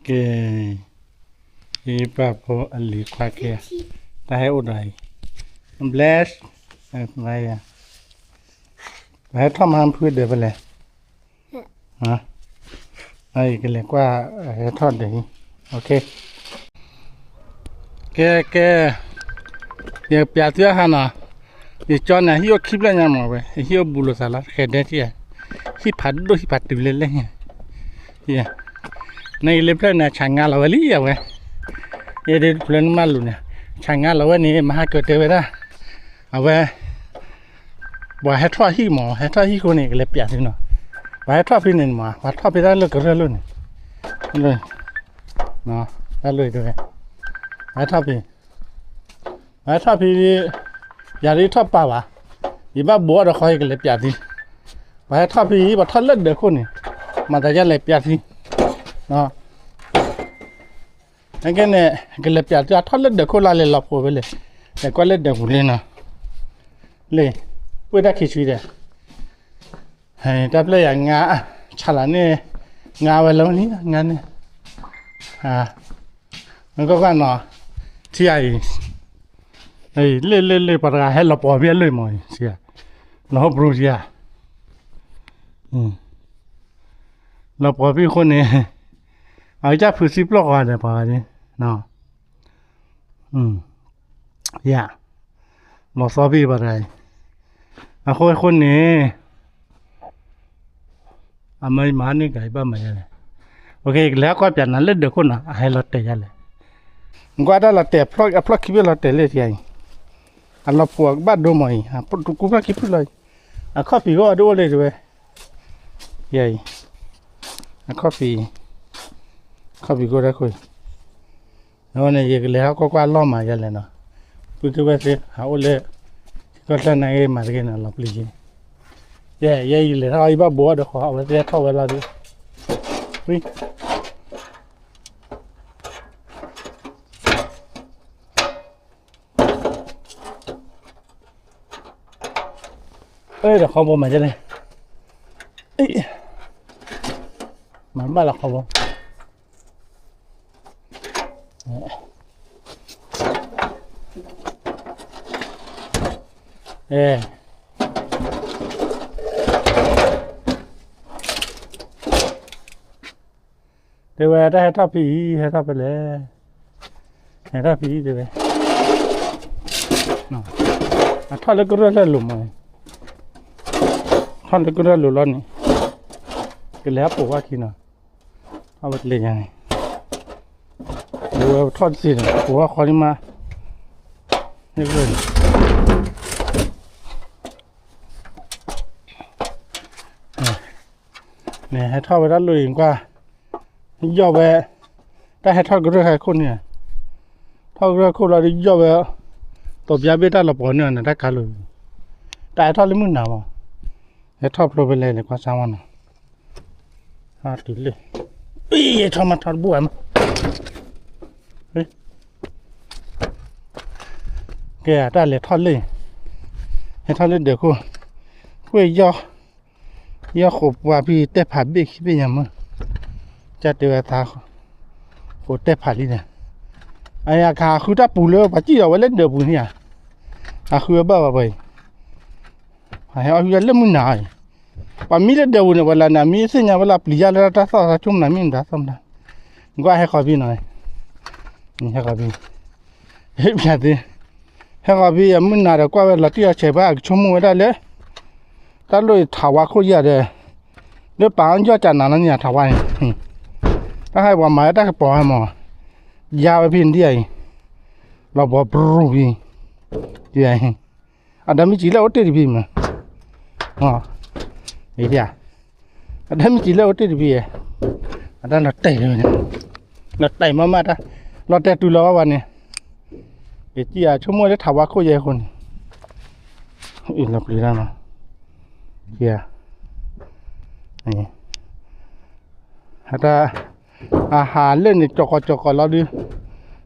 ကဲ, ယပာ်ဖိအလံၤခွါကဲ, တၢ်ဟဲအိၣ်ဒီးအံၤ, bless, ပှၤဟဲထီၣ်မဟါဖုဒၢးဖဲလဲၣ်, ယကလဲၤကွၢ်ဟဲထီၣ်ဒၢး, ကဲ, ကဲ, ယပျးသုဟါနီၤ, ယကၠီန့ၣ် ဟံၣ်အိၣ်ခံဖျၢၣ်ညါမးဝဲ, ဟံၣ်အိၣ်ဘူးလိာ်သးလီၤ ဃဲၤဒဲထံၣ်, ဟံၣ်ဖးဒိၣ်ဟံၣ်ဖးတုၤလဲၣ်လဲၣ်ညါ နဂ့ၤလၢဖျၢၣ်န့ၣ် ဆးငါလီၤဝဲလံအဝဲ, ယဒ်ဖျၢၣ်နမၤလူၤန့ၣ်, ဆးငါလီၤဝဲန့ၣ် မဟါကၢၤတဲဝဲဒၣ်, အဝဲ, ပှၤဟဲထီၣ်ဟံၣ်မး ဟဲထီၣ်ဟံၣ်ဃိန့ၣ် ကလဲၤပျးသုနီၤ, ပှၤဟဲထီၣ်ဖဲန့ၣ်မး ပှၤထီၣ်ဖဲတၢ်လၢကရၢၢ်လိၤန့ၣ်, တၢ်လၢ, ပှၤဟဲထီၣ်ဖဲ, ပှၤဟဲထီၣ်ဖဲ, ယၤဒ်ထီၣ်ပာ်ဘၣ်, ယဘၣ်ဘိးအီၤဒီးဃီ ယကလဲၤပျးသု, ပှၤဟဲထီၣ်ဖဲအံၤ ပှၤထီၣ်လၢဒၢးခိၣ်န့ၣ်, မၤသးယလဲၤပျးသု နကဲန့ၣ် ကလဲၤပျးသုအထီၣ်လၢဒၢးခိၣ်လၢလဲၤလီၤဖိးဝဲလဲၣ်, လဲၤကွၢ်လၢဒၢးပူၤလံနီၤ, လံ, ပှ့ၤတၢ်ခံဆံဒီး, တၢ်ဖျၢၣ်ယၤငါ, ဆးလးန့ၣ်, ငါဝဲလၢမနုၤ ငါန့ၣ်, နကွၢ်ကွၢ်နီၤ, ထံအံၤ, လ့ၣ်လ့ၣ်လ့ၣ် ပှၤတဂၤဟဲလီၤပှီၤဖဲအလၢၢ်မး, လီၤဟီၣ်ဘြူၤယၤ လီၤပှီၤဖဲအဃိန့ၣ်, အကစၢ်ဖုးသံပျိၢ်ဃီဒီးပှၤဂၤန့ၣ်, ယၤ, လီၤသီဖဲပှၤတဂၤအံၤ, အဃိအဃိန့ၣ်, အမၤမၤန့ၢ်ကၤအံၤဘၣ်မၤယၤလဲၣ်, ကလဲၤဟးကွၢ်ပျးနၤလၢဒၢးခိၣ်နီၤ အဟဲလီၤတဲာ်ယၤလဲၣ်, နကွၢ်တၢ်လီၤတဲာ် အဖျီၣ်ခံဖျၢၣ်လီၤတဲာ်လၢထံအံၤ, အလီၤပှီၤကဘၣ်ဒိမးအံၤ တကူဖျီၣ်ခံဖျၢၣ်လီၤအံၤ, အခီၣ်ဖံးဂီၢ်ဒ်အိၣ်လၢတဝဲ, ယၤအံၤ, အခီၣ်ဖံး, အခီၣ်ဖံးဂီၢ်တၢ်ခိၣ်အံၤ, အဃိန့ၣ် ယကလဲၤဟးကွၢ်ကွၢ်လီၢ်မၤယၤလဲၣ်နီၤ, ပုၢ်ကဝဲၢ်သ့ၣ် ဟးအိၣ်လၢ, ထံကီၢ်ချၢန့ၣ်ဂ့ၤမၤတဂ့ၤနီၤ လီၤပျံၤယဲ, ယဲယဲယလဲၤထီၣ်အီၤ ယဘၣ်ဘိးအီၤဒီးဃီ အဝဲသ့ၣ်ထီၣ်ဝဲလီၤဒုး, ဒီးခီဘိမၤဒ်လဲၣ်, မၤဘၣ်လီၤခီဘိ, တဲဝဲတၢ်ဟဲထီၣ်ဖဲအံၤ ဟဲထီၣ်ဖဲလဲၣ်, ဟဲထီၣ်ဖဲအံၤတဲဝဲ, အထီၣ်လၢကရၢၢ်လၢအလိၤမး, ထီၣ်လၢကရၢၢ်လိၤလီၤန့ၣ်, ကလဲၤဟးပိာ်ဝဲခံနီၤ, အဝဲတလဲၤညါန့ၣ်, ဝဲထီၣ်တသ့န့ၣ် ပိာ်ဝဲဃီန့ၣ်မး, န့ၣ် ဟဲထီၣ်ဝဲဒၣ်လိၣ်အံၤကွၢ်, ယီၢ်ဝဲ, တၢ်ဟဲထီၣ်ကရၢၢ်ဟဲခိၣ်န့ၣ်, ထီၣ်ကရၢၢ်ခိၣ်လီၤဒီးယီၢ်ဝဲ, သီးပျၢ်ဘ့ၣ်တၢ်လီၤပှီၤန့ၢ်အီၤန့ၣ် တၢ်ကါလိၤ, တၢ်ဟဲထီၣ်လၢမုၢ်နၤမး, ဟဲထီၣ်ဖျိဖဲလဲၣ်လဲၣ်ကွၢ်စၢ်ဝဲနီၤ, တုၤလၢ, ထီၣ်မးထီၣ်တဘူၣ်ဝဲမး ကဲ တၢ်လဲၤထီၣ်လၢ, ဟဲထီၣ်လၢဒၢးခိၣ်, ကွ့ၢ်ယီၢ်, ယီၢ်ဃိးပှၤဖဲတဲဖးဘ့ၣ်ခံဘ့ၣ်ညါမး, ကတဲဝဲသး, ဃိးတဲဖးလံဒီး, အခါဃုတၢ်ပူၤလၢ ပှၤစံၣ်အီၤဝဲလၢဒၢးပူၤန့ၣ်ဧါ, အဃုအဘၣ်ဘၣ်ပှၤအံၤ, ဟဲအီၣ်ဃုလၢမုၢ်နၤအံၤ, ပှၤမံလၢဒၢးပူၤန့ၣ် ပှၤလၢနမံသ့ၣ်ညါဝဲလၢပျံၤယါလၢတၢ်သီၣ်သးဆိကမိၣ်နၤမံမတၤသီၣ်မတၤ, ကွၢ်ဟဲဃီၤဖဲနီၤ, ဟဲဃီၤဖဲ ဟဲပၠးသ့, ဟဲဃီၤဖဲအမုၢ်နၤဒီးကွၢ်ဝဲလီၤတံၢ်အီၤဆဲးဘၣ် အကဆိကမိၣ်ဝဲဒၣ်လၢ, တၢ်လိၣ်ထးဝါခိၣ်ယၤဒီး, လၢပာ်အီၣ်ယီၢ်ကနၤလီၤန့ၣ် ထးဝါန့ၣ်, တၢ်ဟဲပှၤမၤဝဲတၢ်ကပီၤဟဲမး, ယါဝဲဖဲဒ်အံၤ, လီၤဘီဘြူၤဖဲ, ဒ်အံၤ, အတၢ်မ့ၢ်စံးလၢအိၣ်တ့ၢ်တဖဲမး, အတၢ်မ့ၢ်စံးလၢအိၣ်တ့ၢ်တဖဲ, အတၢ်လီၤတဲာ်လၢ, လီၤတဲာ်မးမးတၢ်, လီၤတဲာ်တုၤလီၤဘၣ်ဘၣ်န့ၣ်, ယကံအဆိကမိၣ်လၢထးဝါခိၣ်ယဲအဃိန့ၣ်, အလီၤပျံၤတၢ်နီၤ, အတၢ်, အဟးလၢန့ၣ် ကၠီၤကီးကၠီၤကီးလီၤဒုး,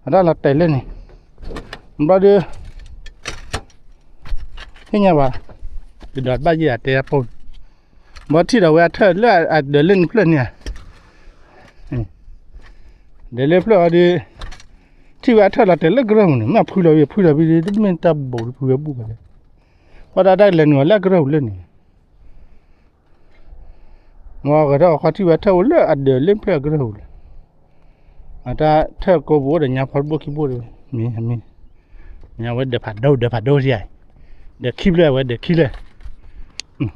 အတၢ်လီၤတဲာ်လၢန့ၣ်, ဘျီဒုး, သ့ၣ်ညါဘၣ်, ကဒီးဘၣ်ယဲၢ်အတဲအဖိ, ဘီထံၣ်ဒီးဝဲအထၢၣ်လၢအဒၢးလၢနဖျၢၣ်န့ၣ်ဧါ, ဒီးလၢဖျၢၣ်အီၤဒီး ထံၣ်ဝဲအထၢၣ်လီၤတဲာ်လၢကရၢၢ်ပူၤန့ၣ် မ့ၢ်ဖုလီၤဝံၤ ဖုလီၤဝံၤဒီး တမ့ၢ်တၢ်ဘူးဒီးဖုဝဲဘူးဘၣ်လဲၣ်. ဘၣ်ဒီးတၢ်ကလဲၤနုာ်အီၤလၢအကရၢၢ်ပူၤလၢန့ၣ် မ့ၢ်ဂဲၤထီၣ်အီၤခီထံၣ်ဝဲထၢၣ်အိၣ်လၢအဒၢးလၢဖျၢၣ်အကရၢၢ်ပူၤလဲၣ်. အတၢ်ထၢၣ်ကိးပူၤအိၣ်ဒီးညါဖီတဘိခံဘိတဝဲ မ့ၢ်မ့ၢ် ညါဝဲဒၢးဖးဒိၣ်ဒၢးဖးဒိၣ်ဒံးဧါ, ဒၢးခံဖျၢၣ်ဝဲဒၢးခံဖျၢၣ်,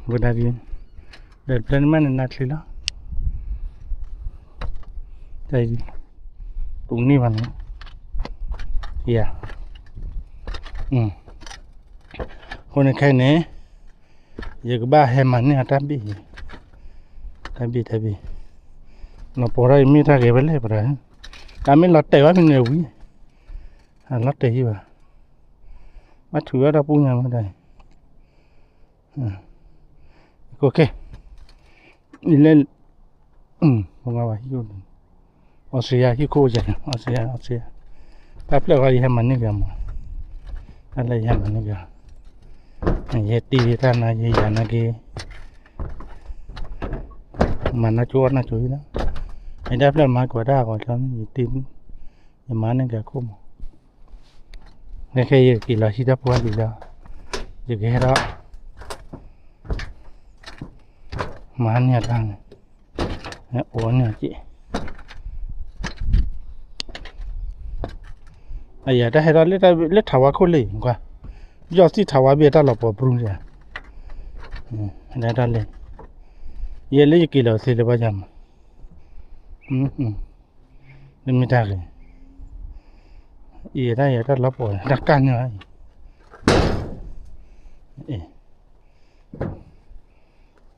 ဝဲဒၣ်ဒ် ဒၢးတဖျၢၣ်န့ၣ်မးန့ၣ်နါချ့လီၤ, တူၢ်န့ၢ်ဘၣ်န့ၣ်, ယၤ, အဃိန့ၣ်ခဲအံၤန့ၣ် ယကဘၣ်ဟဲမၤန့ၢ်အတၢ်ဘ့ၣ်, တၢ်ဘ့ၣ်တၢ်ဘ့ၣ်, လီၤပှီၤထီၣ်အံၤမ့ၢ်တၢ်ဂဲၤဝဲလဲၣ်ပှၤ, တၢ်မ့ၢ်လီၤတဲာ်ဘၣ်ဖဲန့ၣ်ဝံၤ, အလီၤတဲာ်ဟံၣ်ဘၣ်, ဘၣ်ထုးဝဲတၢ်ပူညါမ့ၢ်တၢ်အံၤ, ကဲ, လဲၣ်, ပမၤဘၣ်ဟံၣ်အိၣ်န့ၣ်, အီစထြ့လယါဟံၣ်ခိၣ်ယၤန့ၣ် အီစထြ့လယါ အီစထြ့လယါ, တၢ်ဖျၢၣ်ဃီယဟဲမၤန့ၢ်က့ၤမး, တၢ်လၢယဟဲမၤန့ၢ်က့ၤ, ယဟဲတ့ၢ်တၢ်နာ်က့ၤယၤနာ်က့ၤ, မၤနၢ်ကၠိအီၣ်နၢ်ကၠိဟံၣ်လီၤ, အတၢ်ဖျၢၣ်မၤကွၢ်တၢ်အဂီၢ်လီၤန့ၣ် ယတ့ၢ်, ယမၤန့ၢ်က့ၤအခိၣ်မး ခဲခဲယက့ၤလီၤဟံၣ်တၢ်ဖိအလံၤလီၤ, ယကဟဲထီၣ် မၤန့ၢ်အတၢ်န့ၣ်, အိၣ်န့ၢ်အက့ၢ်, အယတၢ်ဟဲထီၣ်လၢထးဝါခိၣ်လံ, ကွၢ်, ယီၢ်သံၣ်ထးဝါဘ့ၣ်တၢ်လီၤပှီၤပြူန့ၣ်, ဒ်တၢ်လဲၣ်, ယဲလၢယက့ၤလီၤသ့လၢဘၣ်ယၤမး တမ့ၢ်တၢ်ဂ့ၤ, အံၤတၢ်ယဲတၢ်လီၤပှီၤ တၢ်ကၢ်န့ၢ်အံၤ,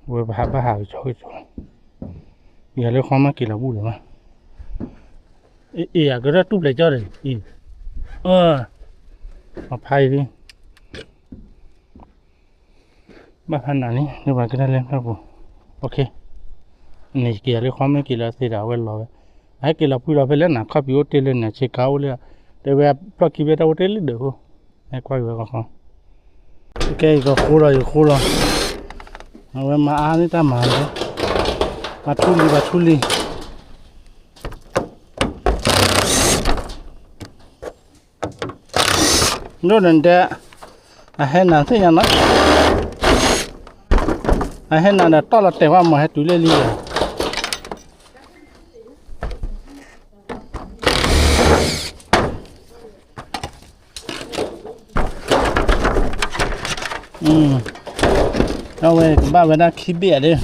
ဝဲပဟးဘၣ်ဟးကစီကစီ, ယၤလၢဃီမ့ၢ်က့ၤလီၤဘူၣ်လၢၤဘၣ်, အံၤအကရၢၢ်တူၢ်ဖျဲးကၠီဒီး, အံၤ, အဖးအံၤ ဘၣ်ဖးနးန့ၣ် လၢပှၤကနၣ်လၢဖျၢၣ်ပူၤ, အန့ၣ်က့ၤယၤလၢဃီမ့ၢ်က့ၤလီၤသ့ဒီးအဝဲလီၤဝဲ, အဟဲက့ၤလီၤဖှံလီၤဖဲလဲၣ်နၤ ခီၣ်ဖံးအိၣ်တ့ၢ်လၢန့ၣ် ဆ့ကၤအိၣ်လၢ, တဲဝဲဖျီၣ်ခံဘ့ၣ်တၢ်အိၣ်တ့ၢ်လၢဒၢးဖိ, ဟဲကွၢ်က့ၤဝဲကီၢ်ခီ, ကဲယကဃိလီၤယဃိလီၤ, အဝဲမၤအါန့ၢ်တၢ်မၤလီၤ, ပှၤထူလံၤပှၤထူလံၤ ဒိၣ်န့ၣ်တဲ, အဟဲနၤသ့ၣ်ညါနီၤ, အဟဲနၤဒီးတီၢ်လီၤတဲာ်ဝဲမး ဟဲတုၤလၢလံယၤ, အဝဲကဘၣ်ဝဲဒၣ်ခံဘ့ၣ်အဒၢး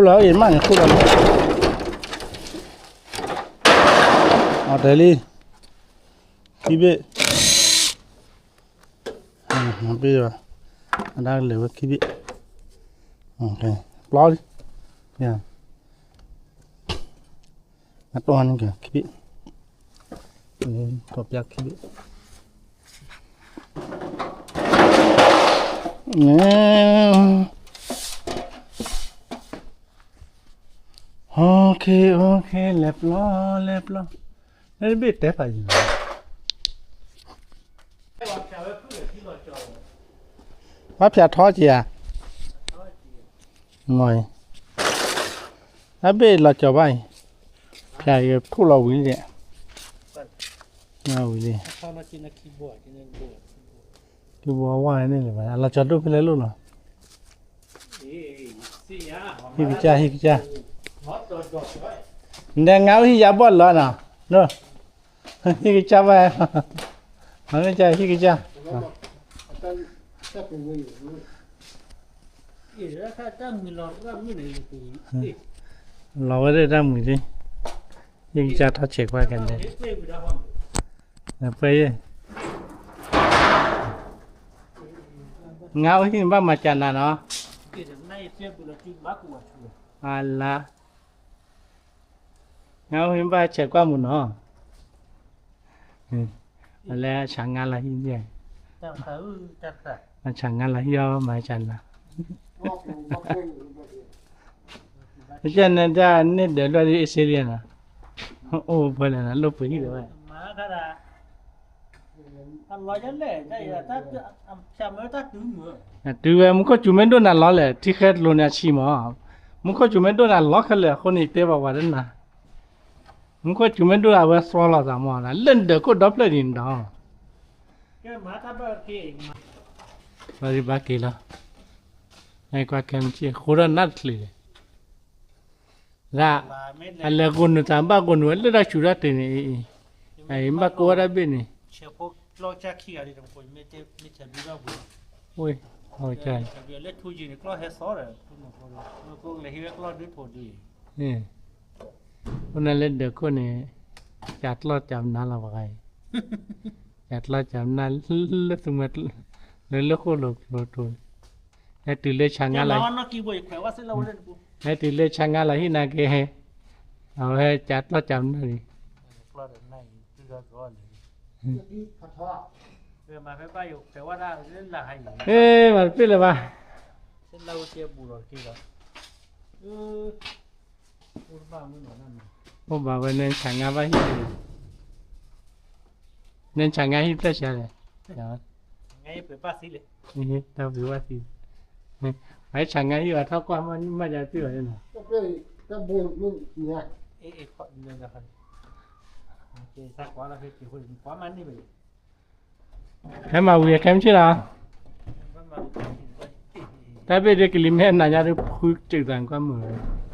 ဃိလီၤအံၤမးန့ၣ် ဃိလီၤလံ, အတဲလံ, ခံဘ့ၣ်, ဘ့ၣ်ဘၣ်, အဒၣ်ကလဲၤဝဲခံဘ့ၣ်, ပျီလံ, အတီၢ်န့ၣ်ကခံဘ့ၣ်, ကီၢ်ပျၢ်ခံဘ့ၣ် OK OK လဲၤပျီ လဲၤပျီ, လၢတဘ့ၣ်တဲဖးယံၤ, ဘၣ်ဖျါထီက့ၤဧါ, မ့ၢ်, တၢ်ဘ့ၣ်လီၤကၠီၤဘၣ်အံၤ, ဖျါအံၤထိၣ်လီၤဝံၤလံ, ဝံၤလံ, ကဘီဝါန့ၣ်လၢၤဘၣ် အလီၤကၠီၤဒိၣ်ဖဲလဲၣ်လိၣ်လီၤ ဟံၣ်ကစၢ် ဟံၣ်ကစၢ်, နငါအိၣ်ဟံၣ်ယါဘီၣ်လီၤနီၤ, ဟံၣ်ကစၢ်ဘၣ်, ဟံၣ်ကစၢ် ဟံၣ်ကစၢ်, လီၤဝဲဒၣ်တၢ်မုာ်လံ, ဟံၣ်ကစၢ်ထီၣ်ဆဲးကွၢ်ကနဲ, နပှဲၤယဲၢ် ငါအိၣ်ဟံၣ်န့ၣ်ဘၣ်မၤစၢၤနၤနီၤ, အလါ, ငါအိၣ်ဟံၣ်ဘၣ်ဆဲးကွၢ်မုာ်နီၤ, အလဲၤဆးငါလီၤဟံၣ်, ဆးငါလီၤဟံၣ်အီၤမၤစၢၤနၤ, ကဲန့ၣ်ဒၣ်န့ၣ်ဒၢးလွဲၢ်ဒ်အ့စ့လံနီၤ, အိၣ်ဖဲလဲၣ်နီၤ လိၣ်ပှ့ၤဟံၣ်လၢၤဝဲ တုၤဝဲမူခိၣ်စူၤမ့ၢ်ဒိၣ်နၤလီၤလဲၣ် ထံဃဲတလိၤန့ၣ်အဆံးမး, မူခိၣ်စူၤမ့ၢ်ဒိၣ်နၤလီၤခဲလၢာ်အဃိန့ၣ် ယတဲဘၣ်ပှၤတနၤ, မူခိၣ်စူၤမ့ၢ်ဒိၣ်အဝဲသြီလီၤသးမး လၢနဒၢးခိၣ်ဒီဖျၢၣ်ဒ်န့ၣ်ဒီး, ဘၣ်က့ၤလီၤ, ကွၢ်ခဲမုၢ်ဆ့ၣ် ဃိထီၣ်နးတချုးလဲၣ် ဒ် အလဲၤဂိၢ်နုာ်တၢ်ဘၣ်ဂိၢ်နုာ်ဝဲလၢတၢ်ဆူးတၢ်တ့ၢ်န့ၣ်, အံၤဘၣ်ကိးဝဲဒၣ်ဘ့ၣ်န့ၣ်, ဝ့ၢ်, လၢထူယံၤန့ၣ် ကျီၢ်ဟဲသီဒီး, မ့ၢ်ကိးကလဲၤဟံးဝဲကျီၢ်ဒုးထိၣ်ဒုး, အဃိန့ၣ်လၢဒၢးခိၣ်န့ၣ်, ကၢ်ကျီၢ်ကၢ်နါလီၤပှၤဂၤအံၤ, ကၢ်ကျီၢ်ကၢ်နါ, လၢသူမွဲ, လၢလၢဃိၣ်လိာ်ကျိၤတိၤ, ဟဲတုၤလၢဆါငါလီၤ ဟဲတုၤလၢဆါငါလီၤဟံၣ်နာ်က့ၤ, အဝဲကၢ်ကျီၢ်ကၢ်နါန့ၣ်, မၤတပ့ၢ်လၢၤဘၣ်, အိၣ်ဘၣ်ဝဲန့ၣ်ဆါငါဘၣ်ဟံၣ်, န့ၣ်ဆါငါဟံၣ်ဖျဲၣ်ဆါလဲၣ်, တၢ်ပှ့ၤဘၣ်သံ, အဆါငါဟံၣ်ဘၣ်ထီၣ်ကွၢ်မး မ့ၢ်ယၤတပ့ၢ်ဘၣ်န့ၣ်နီၤ, ဟဲမၤဝံၤအခဲမုၢ်ဆ့ၣ်လီၤ, တၢ်ဘ့ၣ်ဒ်ကလံၤမ့ၢ်နၤညါဒ်ဖုစၢၣ်သးကွၢ်မုာ်လီၤ